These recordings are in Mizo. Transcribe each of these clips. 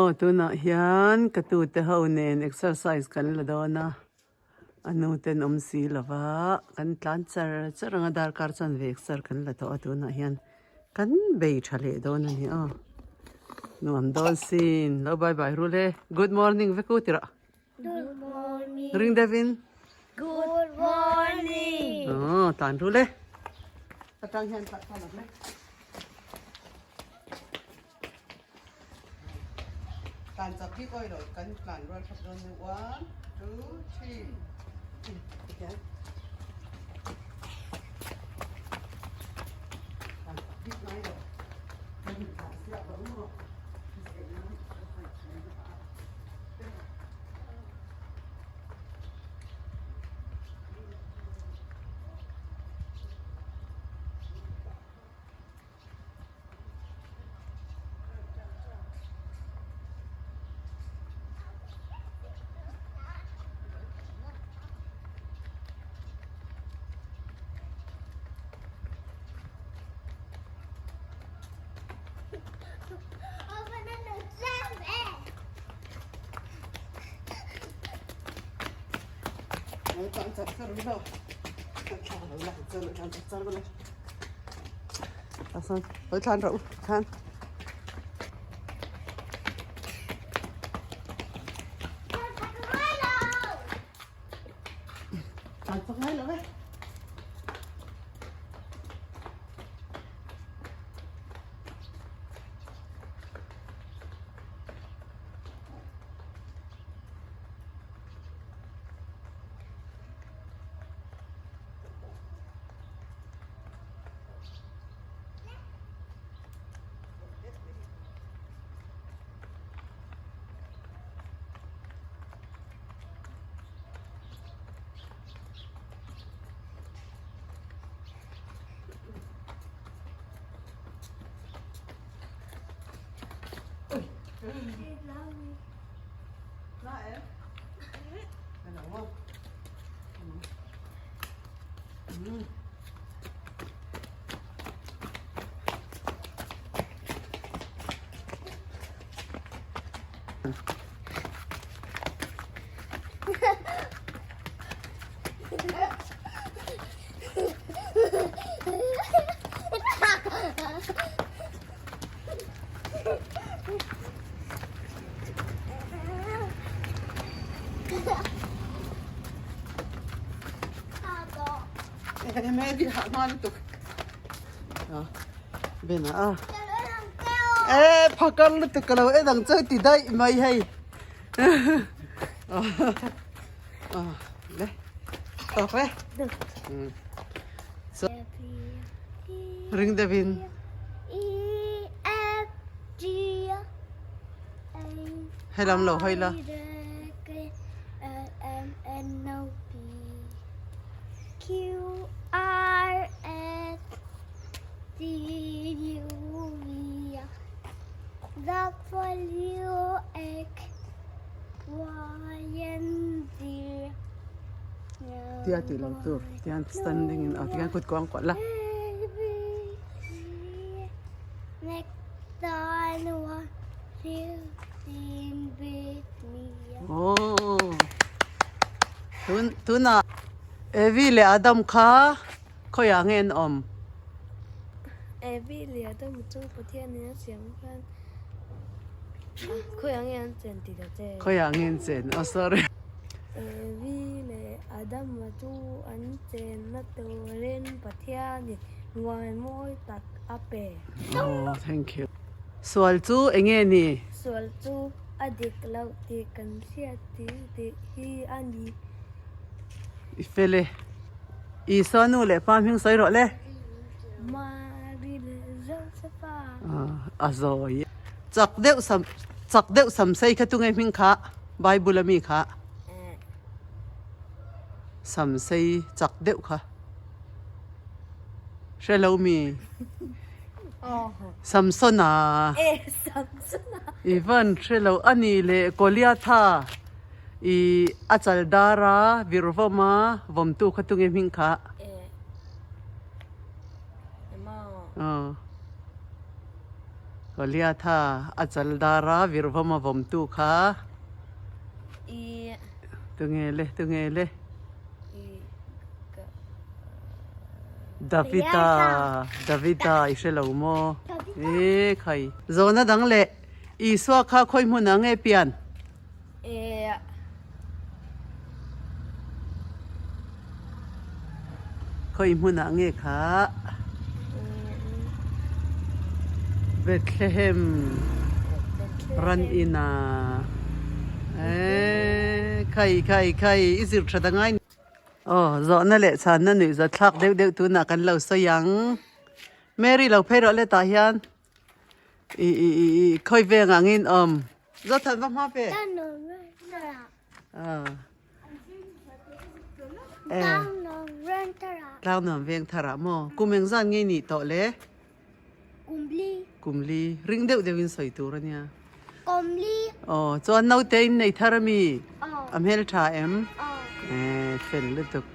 Aw tunah hian ka tute ho nen exercise kan la dawn a a nu ten awm si lova kan tlan char char ang a darkar chuan ve exer kan la tawh a tunah hian kan bei tha leh dawn a ni aw nuam dawn sin lo bye bye ru le good morning vek u tirah. Good morning. Ring Devin. Good morning. Oh, tan ru le. Patang hian ta ta le. Tan chak hi koi lo kan plan rual thap don ni 1 2 3. Okay. Tan chak hi mai lo. Kan ta sia ba mu. Thlan rawh u thlan. Thlan chak ngai lo e. Mary hah hma lutuk Ben a e phakar lutuk ka lo en ang chu ti daih mai hei le tawk e ring deuhin helam lo hawi la. Tia tih lo tur tian standing in a tian kut kuang kuah la. Aww tun tunah Evi leh Adam kha khawiah nge an awm? Evi leh Adam chu Pathianin a siam khan khawiah nge an chen tih lo che. Khawiah nge an chen? Oh sorry. Evi leh Adama chu an chenna turin Pathianin ngawimawi tak a pe. Oh thank you. Sual chu eng nge ni? Sual chu a dik loh tih kan hriat tih tih hi a ni. I fel e. Isua nu leh pa hming sawi rawh le. Mari leh Josefa. A zawi. Chak deuh sam chak deuh sam sei kha tunge hming kha Bible a mi kha. Sam sei chak deuh kha. Hre lo mi. Samsona. I van hre lo a ni leh Goliatha i a chal dar a virvawm a vawmtu kha tunge hming kha. Goliatha a chal dar a virvawm a vawmtu kha. I. Tunge le tunge le. I ka. Davida Davida i hre lo maw? E khai. Zawhna dang leh Isua kha khawi hmunah nge pian? E. Khawi hmunah nge kha? Bethlehem ran inah. E khai khai khai i zir tha ta ngai. Aw zawhna leh chhanna nuih za thlak deuh deuh tunah kan lo sawi ang. Mary lo phei rawh le tah hian. I i i i khawi veng angin awm. Zothan va hma ve. Tlang nuam veng thar ah maw. Kum eng zan ngei nih tawh le? Kumli. Kumli. Ring deuh deuh in sawi tur ania. Kumli. Aw chuan naute in nei thar ami? Aw. A hmel tha em? Aw. Eh fel lutuk.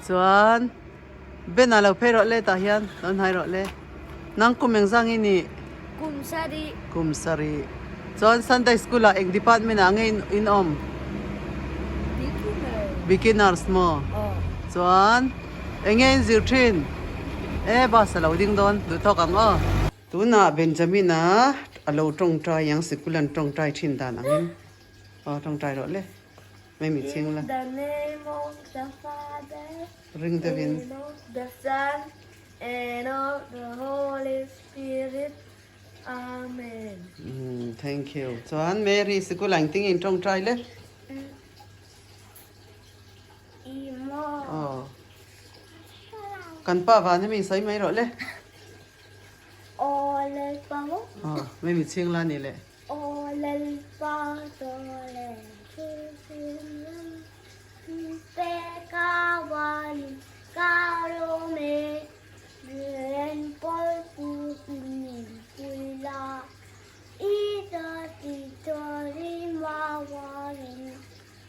Chuan Ben-a lo phei rawh le tah hian lo hnai rawh le. Nang kum eng zang i nih? Kum sarih. Kum sarih. Chuan Sunday school ah eng department ah nge in awm? Beginner. Beginners maw? Aw. Chuan eng nge in zir thin? E bus a lo ding dawn duh tawk ang aw. Tunah Benjamin-a a lo tawngtai ang sikul an tawngtai thin dan angin aw tawngtai rawh le. Mai mi ching la. In the name of the Father, Ring deuhin. and of the Son, and of the Holy Spirit. Amen. Mm, thank you. Chuan Mary sikul ang ting in tawngtai le. Imo. Oh. Kan pa van mi sawi mai rawh le. Aw Lalpa. Oh, mai mi ching la ni le. Aw Lalpa tawleh thilsiam pe ka vanin ka lawm e, Rian pawl pu in min pui la, i ta ti tuarin ma vanin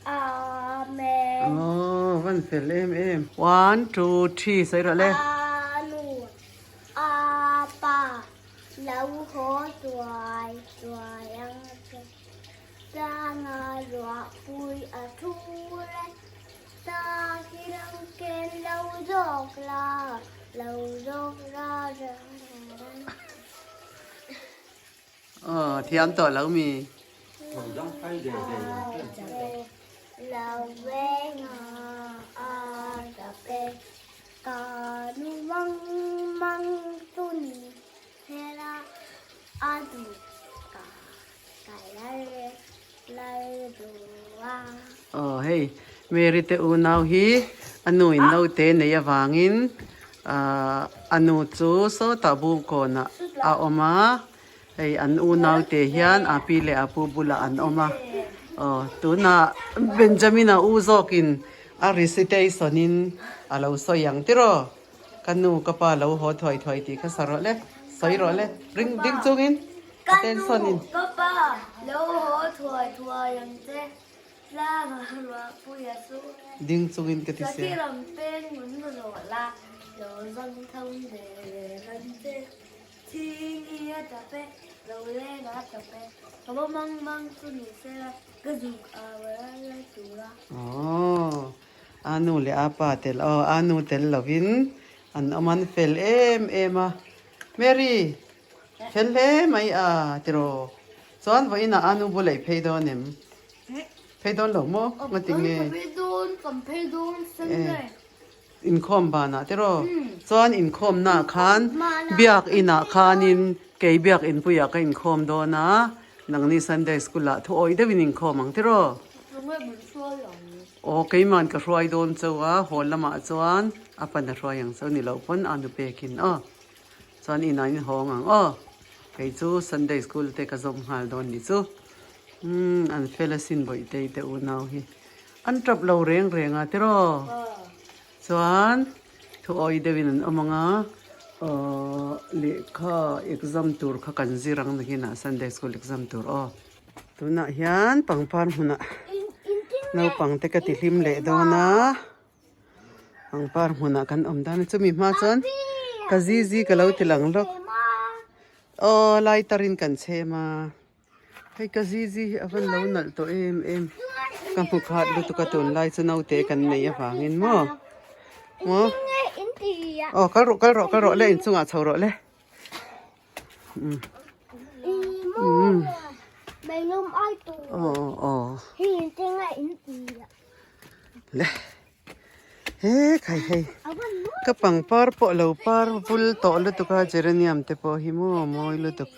Amen. Aw van fel em em. One, two, three sawi rawh le. A nu, a pa. Lo haw tuai tuai ang che, tlanga ruahpui a thu le, ta hi lo ken lo zawk la, lo zawk la reng reng. Aw thiam tawh lo mi. Lo venga a ta pe. Ka nu mang mang tu ni hela a du ka ka lal lal du a. Aw hei Mary te unau hi a nu in naute nei avangin ah a nu chu sawtah bungkawnah a awm a hei an unaute hian a pi leh a pu bulah an awm a aw tunah Benjamin-a u zawkin A recitation in a lo sawi ang tiraw? Ka nu ka pa lo haw thuai thuai tih kha sa rawh le, sawi rawh le, ring ding chungin attention in. Ka nu ka pa lo haw thuai thuai ang che, tlang a ruah pui a su e. Ding chungin ka ti sia. Sakhi ram peng mun rawh la, lo zang tho ve ve ang che. Thing i a tap e, lo leng a tap e, ka bo mang mang chu ni se la. Ka zuk a va la tur a. Aww a nu leh a pa tel aw a nu tel lovin an awm an fel em em a Mary fel hle mai a tiraw chuan vawiinah a nu bulah i phei dawn em phei dawn lo maw ngati nge Kan phei dawn kan phei dawn Sunday Inkhawm banah tiraw chuan inkhawmnaah khan biak inah khanin kei biak inpuiah ka inkhawm dawn a, nangni Sunday school ah thu awih deuhin inkhawm ang tiraw? Aw keiman ka hruai dawn chauh a, hall lamah chuan a pan a hruai ang chauh ni loh pawn a nu pekin aw chuan inah in hawng ang aw kei chu Sunday school te ka zawm nghal dawn ni chu umm an fel asin bawihtei te unau hi. An tap lo reng reng a tiraw? Chuan thu awi deuhin an awm ang a, aww lehkha exam tur kha kan zir ang nakinah Sunday school exam tur aw. Tunah hian pangpar hmunah naupang te ka ti hlim leh dawn a, pangpar hmunah kan awm dawn a, chumi hma chuan ka zizi ka lo ti lang lawk. Aw lighter in kan chhem a hei ka zizi hi a van lo nalh tawh em em ka hmu khat lutuk a tunlai chu naute kan nei avangin maw maw aw kal rawh kal rawh kal rawh le inchungah chho rawh le aw aw le. He khai hei ka pangpar pawh lo par vul tawh lutuk a geranium te pawh hi maw mawi lutuk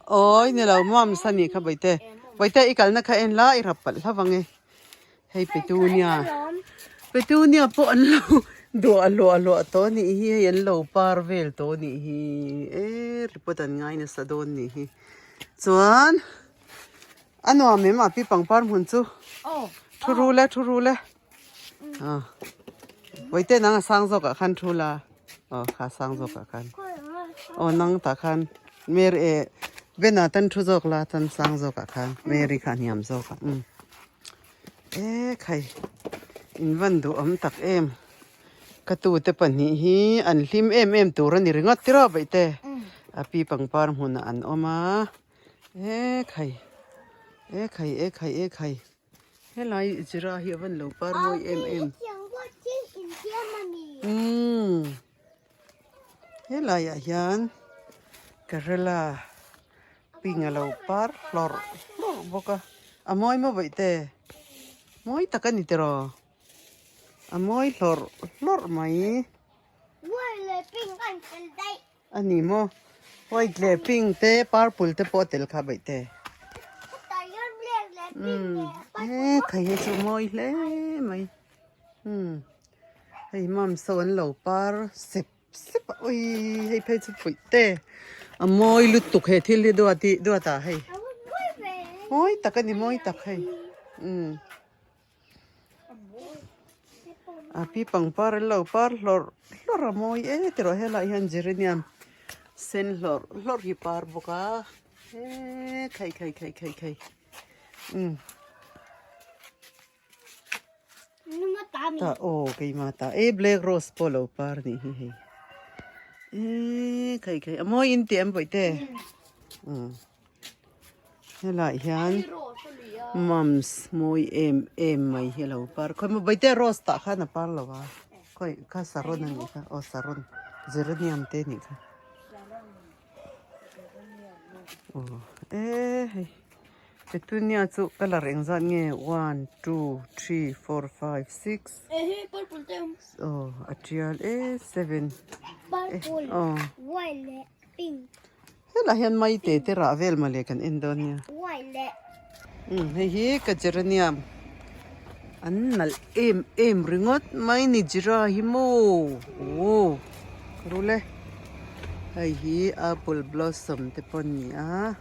awi ni lo mams a nih kha bawihte bawihte i kalna kha en la i rap palh hlauh ang e hei petunia petunia pawh an lo duah luah luah tawh a nih hi hei an lo par vel tawh a nih hi e report an ngai nasa dawn a nih hi chuan. A nuam em a pi pangpar hmun chu thu ru le thu ru le Vaite nang a sang zawk ah khan thu la aw kha sang zawk ah khan aw nang tah khan Mary e Bena tan thu zawk la tan sang zawk ah khan Mary kha hniam zawk ah um e khai in van duh awm tak em ka tute pahnih hi an hlim em em tur a ni ringawt tiraw Vaite a pi pangpar hmunah an awm a. E khai e khai e khai e khai helai zira hi a van lo par mawi em em umm helai ah hian kerela pink a lo par hlawrh hlawrh bawk a a mawi maw vaih te mawi tak a ni tiraw a mawi hlawrh hlawrh mai. A ni maw? White leh pink te purple te pawh a tel kha baih te. Umm he khai hi chu mawi hle mai. Umm hei mam saw an lo par sep sep a ui hei phei chu phuih te a mawi lutuk he thil hi duat i duat ah hei mawi tak a ni mawi tak hei umm. A pi pangpar an lo par hlawrh hlawrh a mawi e tiraw helaiah hian geranium sen hlawrh hlawrh hi par bawk a he khai khai khai khai khai umm tah aw keimah tah e black rose pawh a lo par a nih hi hei e khai khai a mawi in tih em bawihte umm. Helaiah hian mums mawi em em mai hi a lo par khawi maw Baite rose tah khan a par lo a khawi kha saron a nih kha aw saron geranium te a nih kha aw e hei petunia chu colour engzat nge one two three four five six aw a tial e seven aw. Helaiah hian mai te te rah vel mawle kan en dawn nia. Umm hei hi ka geranium an nalh em em ringawt mai ni jira hi maw aw ka rul e hei hi apple blossom te pawh an ni a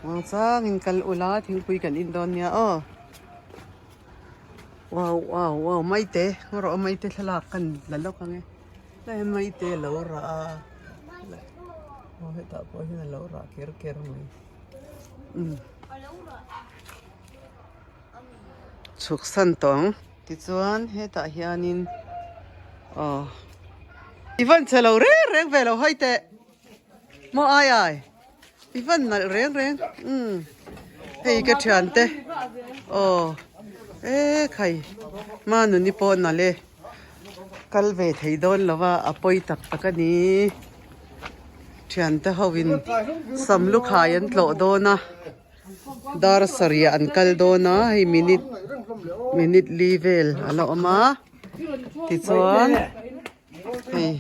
muangchangin kal ula thingpui kan in dawn nia aw wow wow wow mai te ngaw rawh mai te thlalak kan la lawk ang e. Hei mai te a lo rah a aw hetah pawh hian a lo rah ker ker mai umm chhuk san tawh ang tichuan hetah hianin aw i van che lo reng reng ve lo hai teh maw ai ai i van nalh reng reng umm hei ka thiante aw e khai manuni pawh nalh e. Kal ve thei dawn lo va, a pawi tak tak a ni. Thiante ho in Samlukhai an tlawh dawn a, dar sarih an kal dawn a, hei minute minute li vel a la awm a, tichuan hei.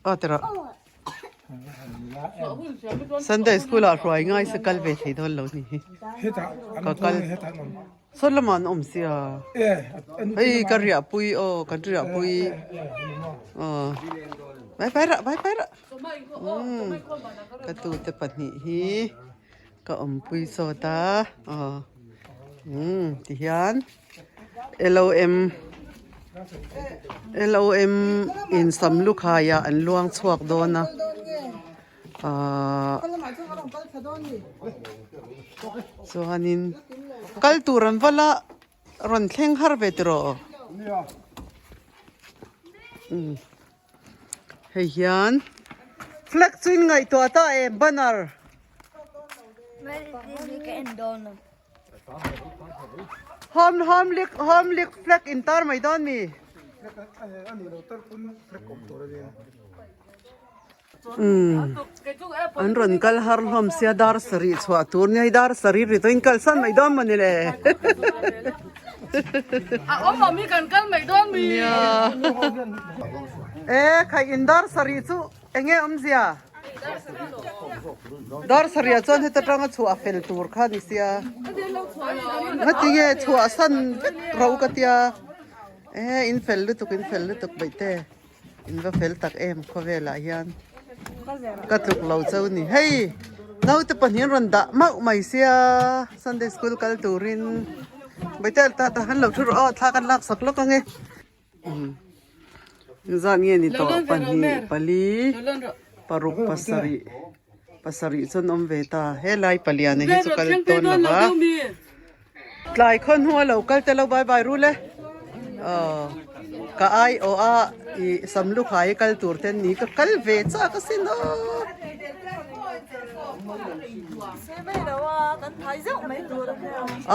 Aw tiraw. Sunday school ah hruai ngai se kal ve thei dawn lo ni hi ka kal sawn lamah an awm sia hei ka riah pui aw kan riah pui aw vai vai rah vai vai rah umm ka tute pahnih hi ka awmpui sawt a aw umm tihian. LOM LOM in Samlukhai ah an luang chhuak dawn a ahh chuanin kal tur an va la rawn thleng har ve tiraw? Umm hei hian flag chu in ngaihtuah ta em banner. Home home lik home lik flag in tar mai dawn mi. Umm an rawn kal har hlawm sia dar sarih chhuah tur nia hei dar sarih ri tawhin kal san mai dawn mawni le A awm awm hi kan kal mai dawn mi nia e khai in dar sarih chu enge awmzia dar sarih ah chuan heta tanga chhuah fel tur kha ni sia ngatinge chhuah san vek ro ka tia e in fel lutuk in fel lutuk baihte. In va fel tak em khawvelah hian ka tluk lo chauh ni. Hei naute pahnih an rawn dah mauh mai sia Sunday school kal turin Baitel tah tah han lo thu rawh aw thla kan lak sak lawk ange. Zat nge ni tawh pahnih pali paruk pasarih pasarih chuan awm ve ta helai paliana hi chu kal tawn lo va. Tlai khaw hnua lo kal te lo bye bye rul e. Aw ka ai awh a ih samlukhai kal tur ten ni ka kal ve chak asin aw.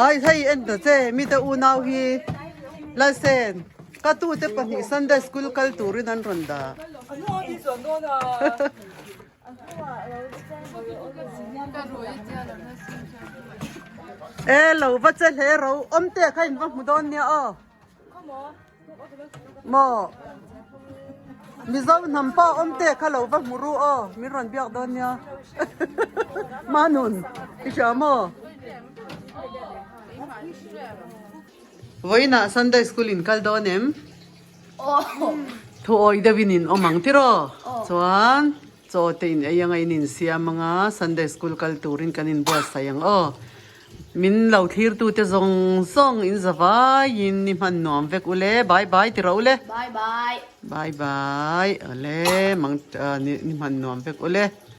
Ai hei en ta che mite unau hi Lalsen ka tute pahnih Sunday school kal turin an rawn dah. E lo va che hle ro awm te kha in va hmu dawn nia aw maw Mizo hnam pa awm te kha lo va hmu ru aw min rawn biak dawn nia Manun i hria maw Vawiinah Sunday school in kal dawn em? Thuawi deuhin in awm ang tiraw? Chuan chaw te in ei anga in insiam anga Sunday school kal turin kan inbuatsaih ang aw. Min lo thlirtute zawng zawng in za vaiin ni hman nuam vek ule. Bye bye ti rawh ule. Bye bye. Bye bye. Awle mang ni hman nuam vek ule.